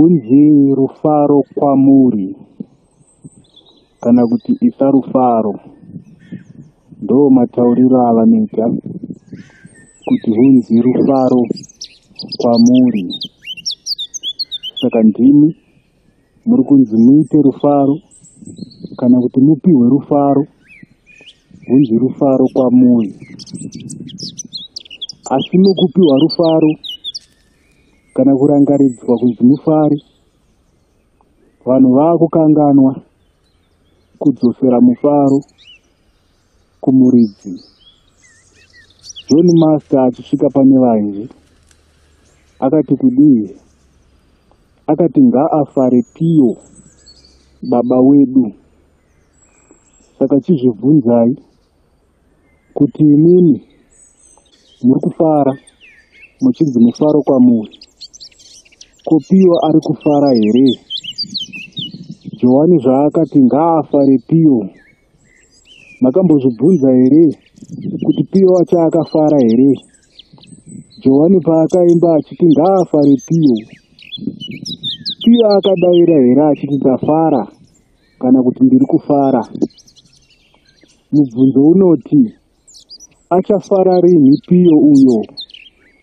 Hunzi rufaro kwamuri kana kuti isa rufaro, ndo matauriro avanoita kuti hunzi rufaro kwamuri. Saka ndimi muri kunzi muite rufaro kana kuti mupihwe rufaro, hunzi rufaro kwamuri. Asi mukupiwa rufaro kana kurangaridzwa kunzi mufare, vanhu vakukanganwa kudzosera mufaro kumuridzi. John Master achisvika pane vanji akati kudii? Akati ngaafare Piyo baba wedu. Saka chizvibvunzai kuti imimi muri kufara muchinzi mufaro kwamuri, ko Piyo ari kufara here? Johani zvaakati ngaafare Piyo, makambozvibvunza here kuti Piyo wacho akafara here? Johani paakaimba achiti ngaafare Piyo, Piyo akadaira here achiti ndafara kana kuti ndiri kufara? Mubvunzo unoti achafara rinhi Piyo uyo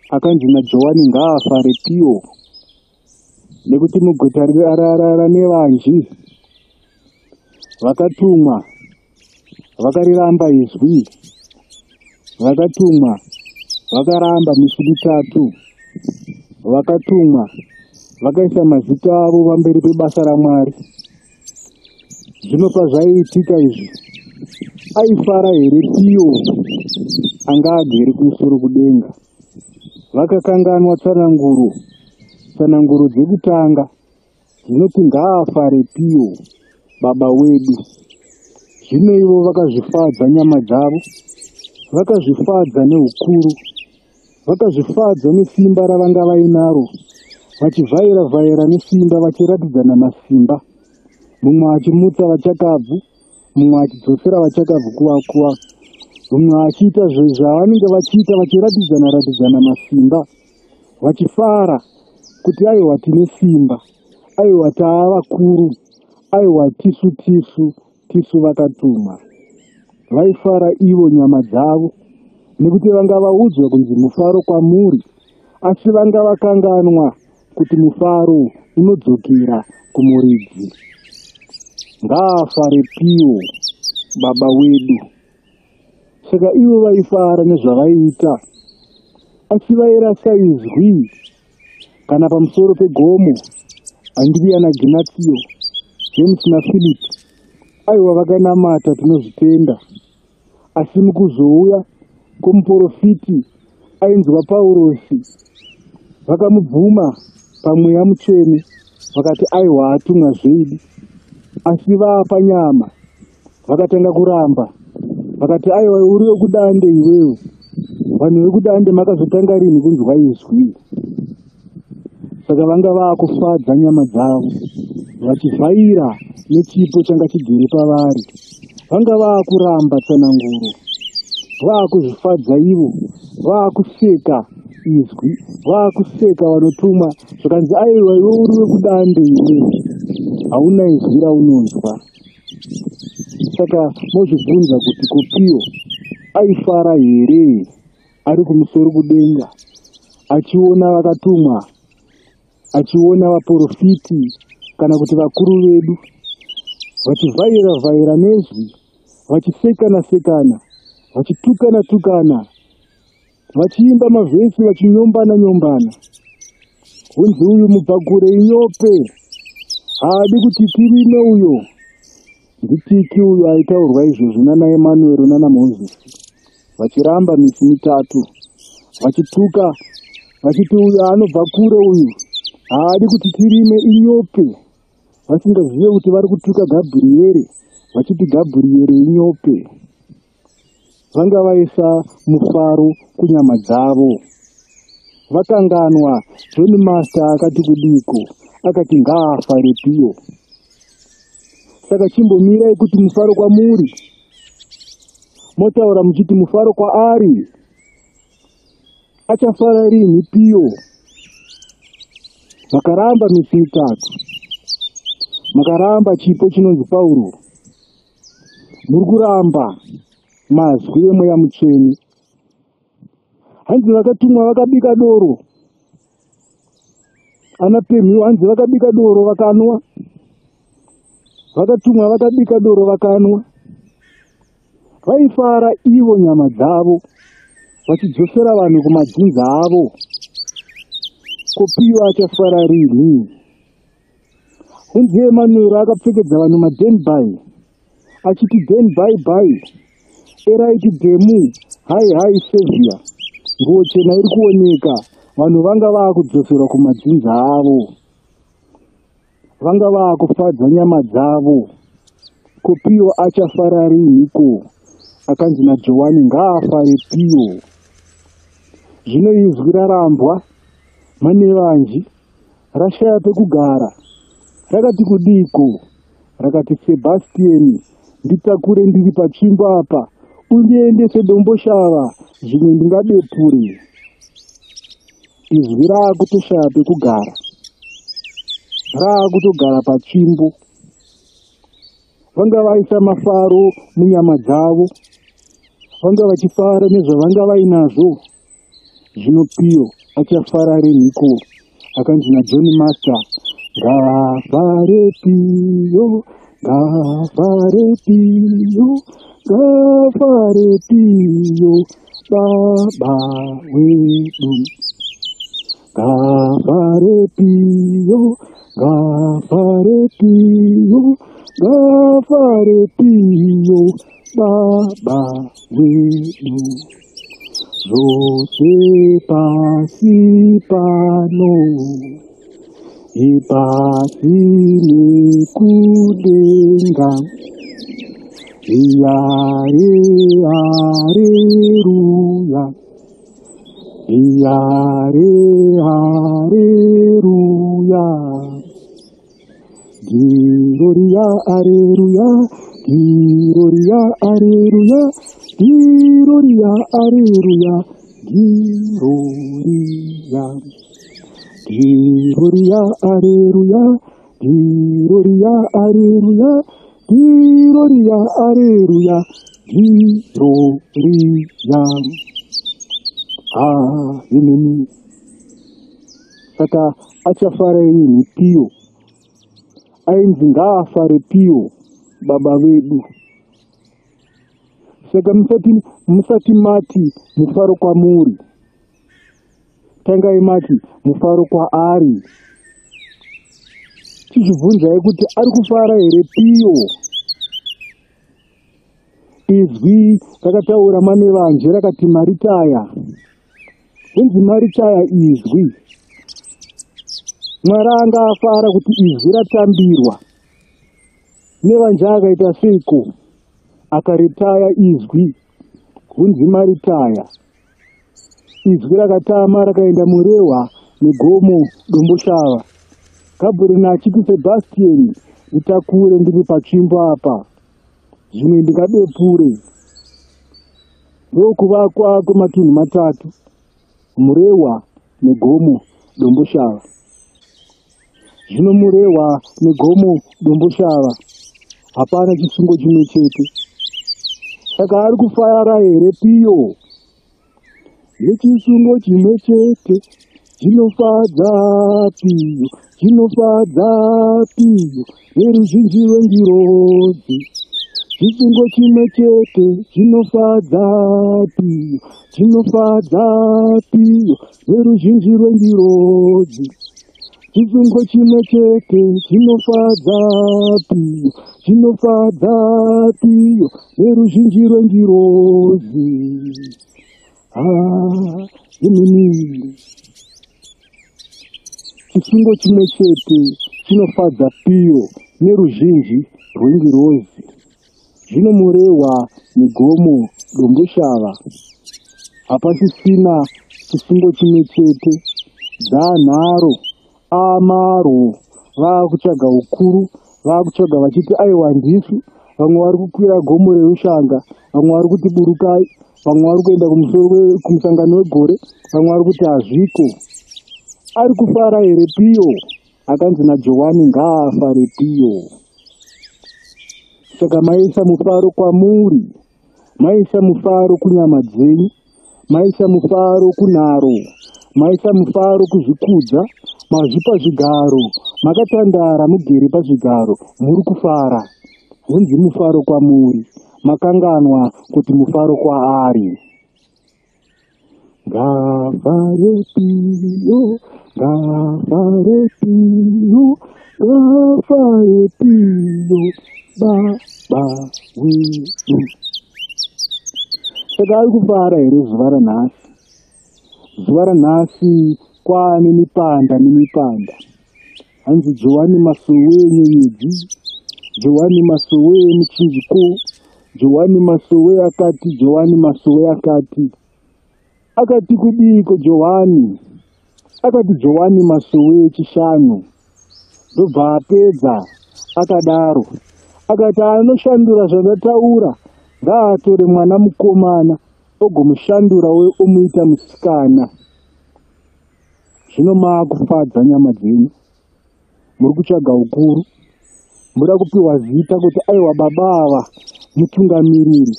akanzi naJohani ngaafare Piyo? Nekuti muguta ranevanji vakatumwa vakariramba izwi, vakatumwa vakaramba misi mitatu, vakatumwa vakaisa mazita avo pamberi pebasa raMwari. Zvino pazvaiitika izvi, aifara here Piyo anga agere kumusoro kudenga? Vakakanganwa tsananguro, tsananguro dzekutanga dzinoti ngaafare Piyo baba wedu. Zvino ivo vakazvifadza nyama dzavo, vakazvifadza neukuru, vakazvifadza nesimba ravanga vainaro, vachivhaira vhaira nesimba, vachiratidzana masimba, mumwe achimutsa vachakabvu, mumwe achidzosera vachakabvu kuvakuva, mumwe achiita zvavanenge vachiita, vachiratidzana ratidzana masimba, vachifara kuti aiwa tine simba, aiwa taavakuru, aiwa tisu tisu tisu vakatumwa. Vaifara ivo nyama dzavo nekuti vanga vaudzwa kunzi mufaro kwamuri, asi vanga vakanganwa kuti mufaro unodzokera kumuridzi. Ngaafare Piyo baba wedu. Saka ivo vaifara nezvavaiita, asi vairasa izwi kana pamusoro pegomo. Andiriya naGinatio, James naPhilip, aiwa vakanamata, tinozvitenda. Asi mukuzouya kwomuprofiti ainzwa Paurosi, vakamubvuma pamweya mutsvene, vakati aiwa atumwa zvedu. Asi vaapa nyama vakatanga kuramba, vakati aiwa uri wekudande iwewe, vanhu vekudande makazotanga rini kunzwa izwi? Saka vanga vaakufadza nyama dzavo, vachivhaira nechipo changa chigere pavari. Vanga vaakuramba tsananguro, vaakuzvifadza ivo, vaakuseka izwi, vaakuseka vanotumwa. Zvakanzi aiwa iwe uri wekudande iwewe, hauna izwi raunonzwa. Saka mozvibvunza kuti koPiyo aifara here ari kumusoro kudenga achiona vakatumwa, achiona vaprofiti kana kuti vakuru vedu vachivhaira vhaira nezwi, vachisekana sekana, vachitukana tukana, vachiimba mavhesi, vachinyombana nyombana. Hunzi uyu mubvakure inyope, haadi kuti tirime uyo. Nditiki uyo aitaurwa izvozvo nana Emanueri nana Mozisi, vachiramba misi mitatu, vachituka vachiti uyu anobva kure uyu, haadi kuti tirime, inyope. Vasingazive kuti vari kutuka Gabhurieri, vachiti Gabhurieri inyope. Vanga vaisa mufaro kunyama dzavo. Vakanganwa John Master akati kudiko, akati ngaafare Piyo. Saka chimbomirai kuti mufaro kwamuri, motaura muchiti mufaro kwaari. Achafara rinhi Piyo? Makaramba misi mitatu, makaramba chipo chinonzi Pauro, muri kuramba mazwi emweya mutsvene. Hanzi vakatumwa vakabika doro, ana Pemhiwa hanzi vakabika doro vakanwa, vakatumwa vakabika doro vakanwa, vaifara ivo nyama dzavo vachidzosera vanhu kumadzinza avo. Ko Piyo achafara rini? Hunzi Emanueri akapfekedza vanhu madenby achiti den bye bye, eraiti dhemu hai hai sevhia, nguo chena iri kuoneka, vanhu vanga vaakudzoserwa kumadzinza avo, vanga vaakufadza nyama dzavo. Ko Piyo achafara riniko? Akanzi naJohani ngaafare Piyo. Zvino izwi rarambwa manevanji, rashaya pekugara, rakati kudiko? Rakati Sebastian, nditakure ndiri patsvimbo apa, undiendese Domboshava, zvimwe ndingadepure. Izwi raakutoshaya pekugara, raakutogara patsvimbo. Vanga vaisa mafaro munyama dzavo, vanga vachifara nezvavanga vainazvo. Zvino Piyo achafara riniko? Akanzi naJohn Master, ngafare Piyo, ngafare Piyo, ngafare Piyo, baba wedu. Ngafare Piyo, ngafare Piyo, ngafare Piyo, baba wedu. Zvose pasi pano, ipasi nekudenga, iyare areruya, iyare areruya, Gloria areruya, Gloria areruya, Gloria areruya, Gloria. Gloria areruya, Gloria areruya, Gloria areruya, Gloria. Ah, imini. Saka achafara rini Piyo? Ainzi ngaafare Piyo, baba vedu. Saka musati mati mufaro kwamuri, tangai mati mufaro kwaari. Chizvibvunzai kuti ari kufara here Piyo? Izwi rakataura manevanje rakati maritaya, inzi maritaya izwi. Mwari anga afara kuti izwi ratambirwa. Nevanje akaita seiko? Akaritaya izwi, hunzi maritaya. Izwi rakatama rakaenda Murehwa negomo Domboshava. Gabriel achiti Sebastian, nditakure ndiri patsvimbo apa, zvimwe ndingadepure. Ndokuvakwa kwematunhu matatu, Murehwa negomo Domboshava. Zvino Murehwa negomo Domboshava hapana chisungo chimwe chete. Saka ari kufara here Piyo? Nechisungo chimwe chete chinofadza Piyo, chinofadza Piyo, neruzhinji rwengirozi. Chisungo chimwe chete chinofadza Piyo, chinofadza Piyo, neruzhinji rwengirozi. Chisungo chimwe chete chinofadza Piyo, chinofadza Piyo, neruzhinji rwengirozi. Ah, imini. Chisungo chimwe chete chinofadza Piyo neruzhinji rwengirozi. Zvino Murehwa negomo Domboshava hapasisina chisungo chimwe chete. Dzanharo amaro vaakutsvaga ukuru, vaakutsvaga vachiti aiwa ndisu. Vamwe vari kukwira gomo rerushanga, vamwe vari kuti burukai, vamwe vari kuenda kumusangano wegore, vamwe vari kuti hazviko. Ari kufara here Piyo? Akanzi naJohani ngaafare Piyo. Saka maisa mufaro kwamuri, maisa mufaro kunyama dzenyu, maisa mufaro kunharo, maisa mufaro kuzvikudza, mazvipa zvigaro, makatandara mugere pazvigaro, muri kufara. Hunzi mufaro kwamuri, makanganwa kuti mufaro kwaari. Ngafare Piyo, ngafare Piyo, ngafare Piyo, baba wedu. Saka ari kufara here zuva ranhasi? Zuva ranhasi kwaane mipanda nemipanda. Hanzi Johani Masowe enyenyedzi, Johani Masowe emuchinjiko, Johani Masowe akati, Johani Masowe akati. Akati kudiiko Johani? Akati Johani Masowe echishanu. Ndobva apedza akadaro. Akati anoshandura zvandataura ngaatore mwana mukomana ogomushandura omuita musikana. Zvino maakufadza nyama dzenyu. Muri kutsvaga ukuru. Muda kupiwa zita kuti aiwa baba ava mutungamiriri.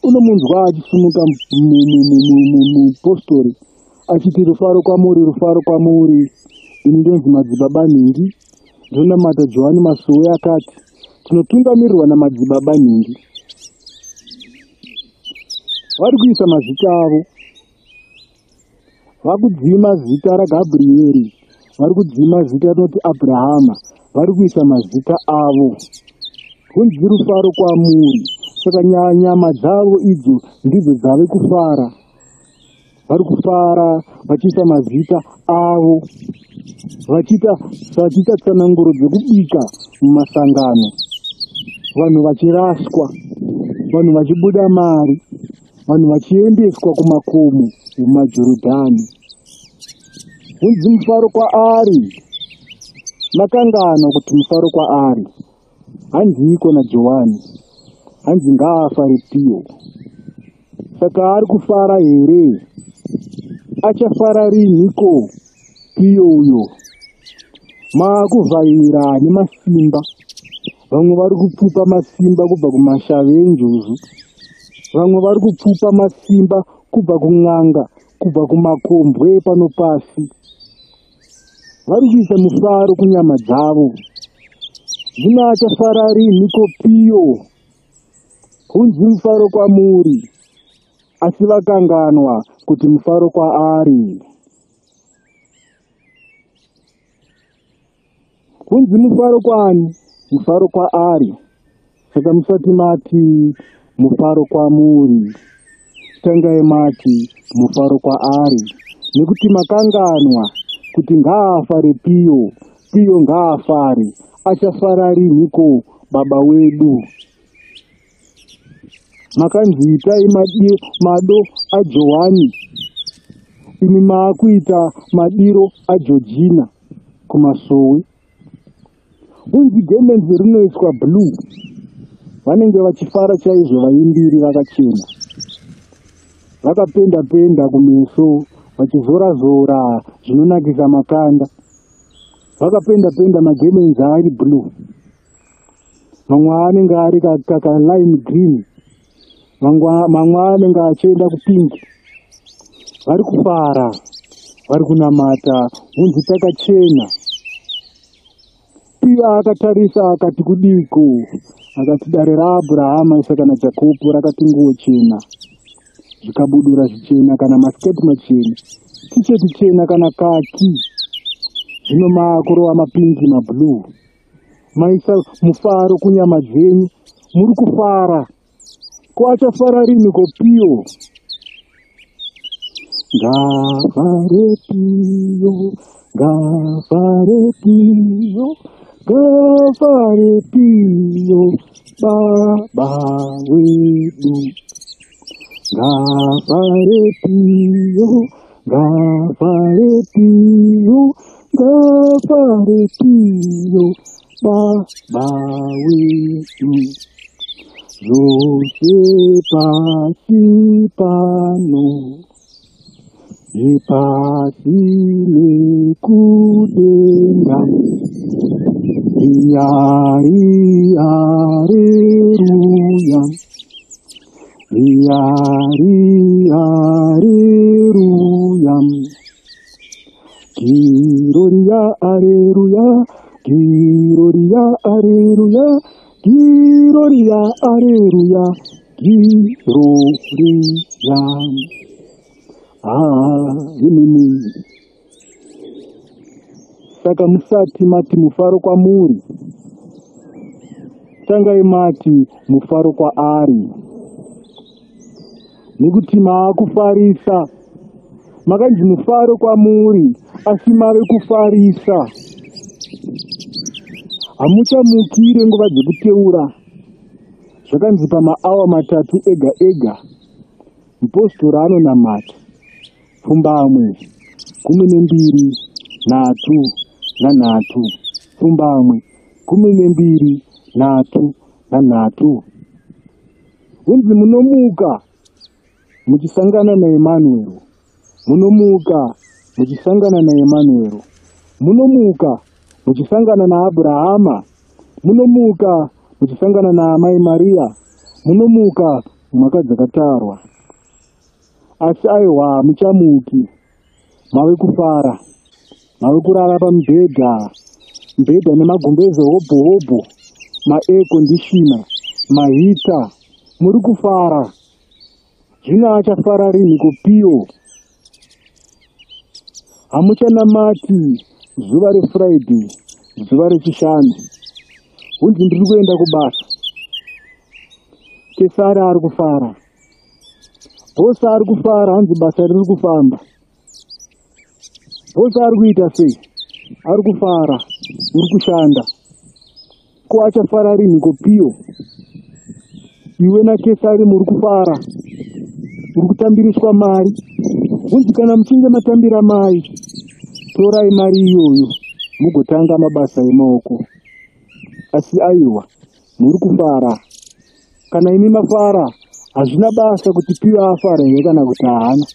Unomunzwa achisimuka mupostori achiti rufaro kwamuri, rufaro kwamuri. Ini ndinonzi madzibaba nhingi. Ndinonamata Johani Masowe akati tinotungamirirwa namadzibaba nhingi. Vari kuisa mazita avo. Vakudzima zita raGabrieri. Vari kudzima zita rinoti Abrahama. Vari kuisa mazita avo. Hunzi rufaro kwamuri. Saka nyama dzavo idzo ndidzo dzave kufara. Vari kufara vachiisa mazita avo. Vachiita tsananguro dzekubika mumasangano. Vanhu vachiraswa. Vanhu vachibuda mari. Vanhu vachiendeswa kumakomo mumaJorodhani. Hunzi mufaro kwaari. Makanganwa kuti mufaro kwaari. Hanziiko naJohani. Hanzi ngaafare Piyo. Saka ari kufara here? Achafara rinhiko Piyo uyo? Maakuvhaira nemasimba. Vamwe vari kupfupa masimba kubva kumashavi enjuzu. Vamwe vari kupfupa masimba kubva kun'anga, kubva kumakombwe pano pasi. Vari kuisa mufaro kunyama dzavo. Zvino achafara rinhiko Piyo? Hunzi mufaro kwamuri, asi vakanganwa kuti mufaro kwaari. Hunzi mufaro kwani? Mufaro kwaari. Saka musati mati mufaro kwamuri, tangai mati mufaro kwaari, nekuti makanganwa kuti ngaafare Piyo, Piyo ngaafare. Achafara rinhiko baba wedu? Makanzi itai mado aJohani, imi maakuita madiro aJojina kumasowe. Hunzi gemenzi rinoiswa blue. Vanenge vachifara chaizvo vaimbiri vakachena. Vakapenda penda kumeso, vachizora-zora zvinonakisa makanda. Vakapenda penda magemenzi ari blue. Mamwe anenge ari kaka lime green. Mamwe anenge achienda kupink. Vari kufara, vari kunamata, hunzi takachena. Piyo akatarisa akati kudiko, akati dare raAbrahama, Isaka naJakobo rakati nguo chena, zvikabudura zvichena kana masiketi machena, tisheti chena kana kaki. Zvino maakurova mapingi mablue. Maisa mufaro kunyama dzenyu, muri kufara. Ko achafara rinhiko Piyo? Ngafare Piyo, ngafare Piyo, ngafare Piyo, baba wedu. Ngafare Piyo, ngafare Piyo, ngafare Piyo, baba wedu. Zvose pasi pano, nepasi Kudenga. Iyari areruya. Iyari areruya. Giroria areruya. Giroria areruya. Giroria areruya. Giroria. Ah, imimi. Saka musati mati mufaro kwamuri, tangai mati mufaro kwaari, nekuti maakufarisa. Makanzi mufaro kwamuri, asi mave kufarisa. Hamuchamukire nguva dzekuteura. Zvakanzi pamaawa 3 ega ega mupostora anonamata pfumbamwe, 12, 3 na3, pfumbamwe, 12, 3 na3. Hunzi munomuka muchisangana naEmanuel, munomuka muchisangana naEmanuel, munomuka muchisangana naAbrahama, munomuka muchisangana naAmai Maria, munomuka mumwaka dzakatarwa. Asi aiwa, muchamuki, mave kufara, mave kurara pamubhedha, mubhedha nemagumbeze hobho hobho, maair conditioner, mahita, muri kufara. Zvino achafara rinhiko Piyo? Hamuchanamati zuva reFriday, zuva rechishanu. Hunzi ndiri kuenda kubasa. Kesari ari kufara, bhosi ari kufara, hanzi basa riri kufamba. Bhosi ari kuita sei? Ari kufara, uri kushanda. Ko achafara rinhiko Piyo? Iwe naKesari muri kufara, uri kutambiriswa mari. Hunzi kana muchinge matambira mari, torai mari iyoyo mugotanga mabasa emaoko. Asi aiwa, muri kufara. Kana imi mafara, hazvina basa kuti Piyo afara here kana kuti haana.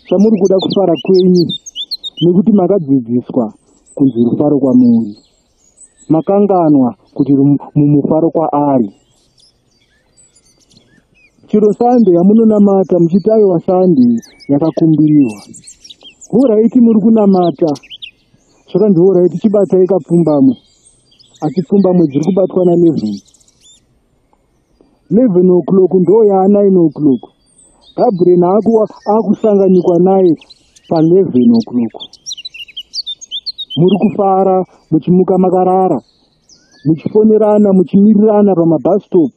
Chamuri kuda kufara kwenyu, nekuti makadzidziswa kunzi rufaro kwamuri. Makanganwa kuti mumufaro kwaari. Chero Sunday yamunonamata muchiti aiwa Sunday yakakumbiriwa. Horaiti muri kunamata, zvakanzi horaiti chibatai kapfumbamwe, asi pfumbamwe dziri kubatwa na11. 11 o'clock ndo yaa 9 o'clock. Gabriel akusanganikwa naye pa11 o'clock. Muri kufara muchimuka makarara, muchifonerana, muchimirirana pamabus stop,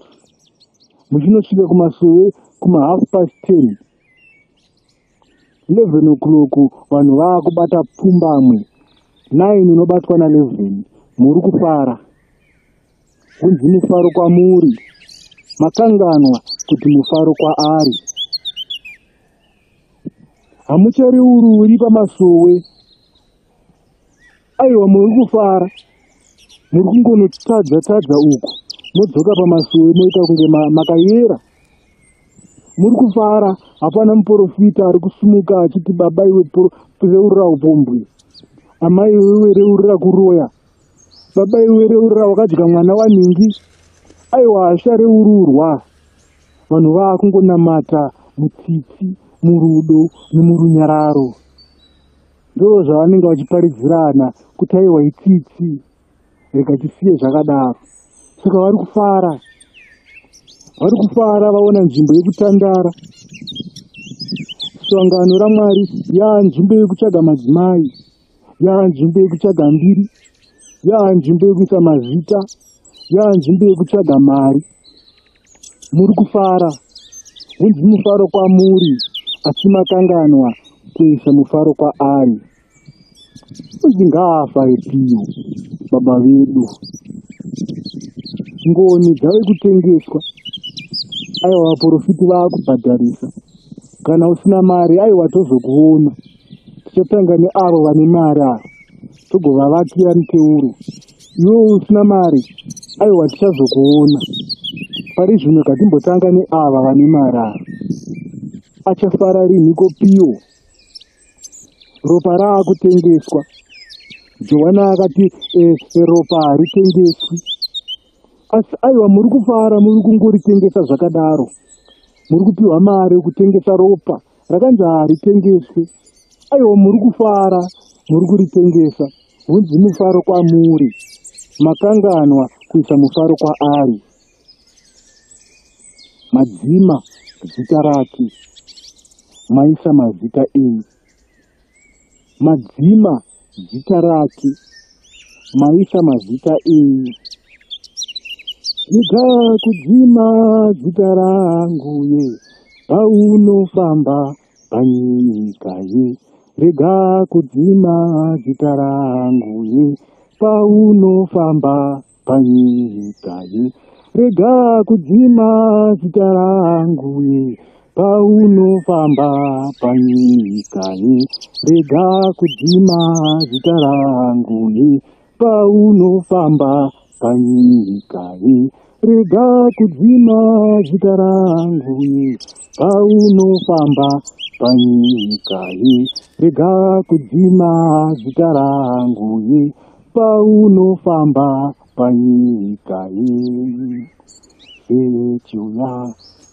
muchinosvika kumasowe kuma 10:30. 11 o'clock vanhu vaakubata pfumbamwe, 9 inobatwa na11. Muri kufara, kunzi mufaro kwamuri. Makanganwa kuti mufaro kwaari. Hamuchareururi pamasowe. Aiwa, muri kufara, muri kungonotadza tadza uku, modzoka pamasowe moita kunge makayera. Muri kufara, hapana muprofita ari kusumuka achiti baba iwe reurura upombwe, amai iwe reurura kuroya, baba iwe reurura wakadya mwana waningi. Aiwa, hazvichareururwa. Vanhu vaakungonamata mutsitsi, murudo nemurunyararo. Ndo zvavanenge vachiparidzirana kuti aiwa itsitsi, rega tisiye zvakadaro. Saka vari kufara, vari kufara, vaona nzvimbo yekutandara. Sangano raMwari yaa nzvimbo yekutsvaga madzimai, yaa nzvimbo yekutsvaga mbiri, yaa nzvimbo yekuisa mazita, yaa nzvimbo yekutsvaga mari. Muri kufara, hunzi mufaro kwamuri, asi makanganwa kuisa mufaro kwaari. Unzi ngaafare Piyo, baba vedu. Ngoni dzave kutengeswa. Aiwa, vaprofiti vaakubhadharisa. Kana usina mari, aiwa tozokuona. Tichatanga neavo vane mari ava, togovavakira miteuro. Iwe usina mari, aiwa tichazokuona. Pari zvino ngatimbotanga neava vane mari ava. Achafara rinhiko Piyo? Ropa raakutengeswa. Johani akati ropa haritengeswi. Asi aiwa muri kufara, muri kungoritengesa zvakadaro. Muri kupiwa mari yekutengesa ropa rakanzi haritengeswi. Aiwa muri kufara, muri kuritengesa. Hunzi mufaro kwamuri. Makanganwa kuisa mufaro kwaari. Madzima zita rake, maisa mazita enyu. Madzima zita rake, maisa mazita enyu. Rega kudzima zita rangu ye, paunofamba panyika ye. Rega kudzima zita rangu ye, paunofamba panyika ye. Rega kudzima zita rangu ye, paunofamba panyika ye. Rega kudzima zita rangu ye, paunofamba panyika ye. Rega kudzima zita rangu ye, paunofamba panyika ye. Rega kudzima zita rangu ye, paunofamba panyika ye. Sechiuya,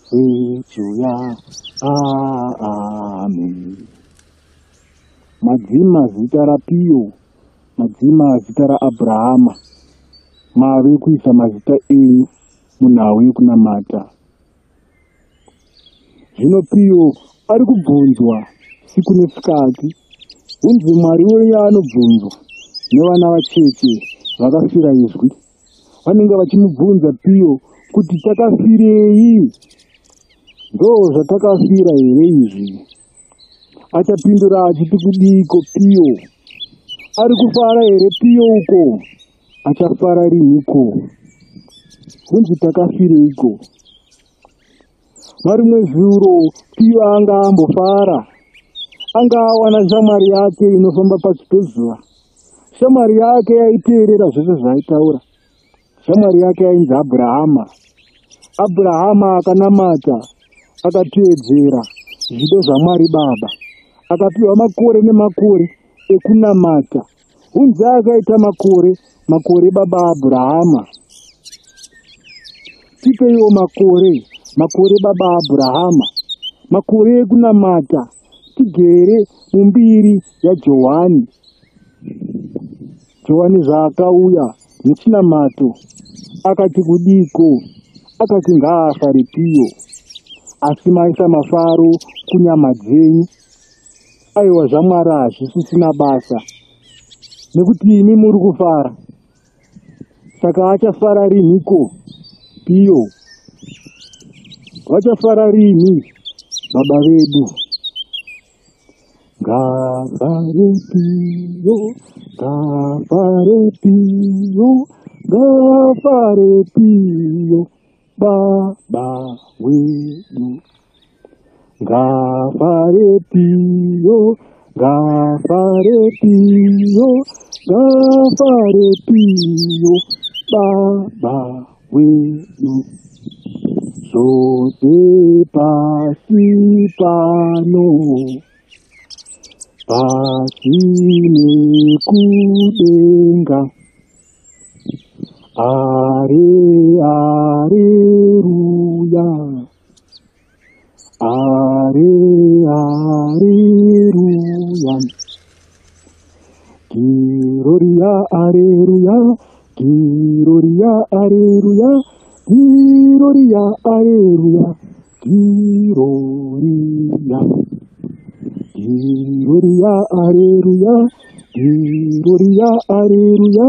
sechiuya, amen. Madzima zita raPiyo, madzima zita raAbhurahama. Mave kuisa mazita enyu munhau yekunamata. Zvino Piyo ari kubvunzwa siku nesikati. Hunzi Mwari wenyu anobvunzwa nevana vacheche vakafira izwi. Vanenge vachimubvunza Piyo kuti takafirei? Ndo zvatakafira here izvi? Achapindura achiti kudiko Piyo? Ari kufara here Piyo uko? Achafara riniko? Hunzi takafireiko? Marimwe zuro Piyo anga ambofara. Anga awana shamwari yake inofamba pasi pezuva. Shamwari yake yaiteerera zvese zvaaitaura. Shamwari yake yainzi Abhurahama. Abhurahama akanamata, akateedzera zvido zvaMwari Baba. Akapiwa makore nemakore ekunamata. Hunzi akaita makore, makore baba Abhurahama. Tipeiwo makore, makore baba Abhurahama. Makore ekunamata, tigere mumbiri yaJohani. Johani zvaakauya nechinamato, akati kudiko, akati ngaafare Piyo. Asi maisa mafaro kunyama dzenyu. Aiwa zvaMwari hazvisisina basa, nekuti imi muri kufara. Saka achafara riniko Piyo? Vachafara rini baba vedu? Ngafare Piyo, ngafare Piyo, ngafare Piyo, baba wedu. Ngafare Piyo, ngafare Piyo, ngafare Piyo, baba wedu. Zvose pasi pano, pasi nekudenga. Are, areruya, are, areruya. Giroria, areruya, giroria, areruya, giroria, areruya, giroria. Giroria, areruya, giroria, areruya,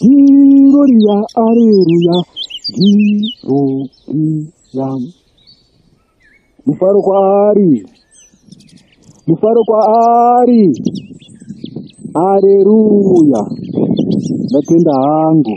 giroria, areruya, giroria. Mufaro kwaari, mufaro kwaari. Areruya. Ndatenda hangu.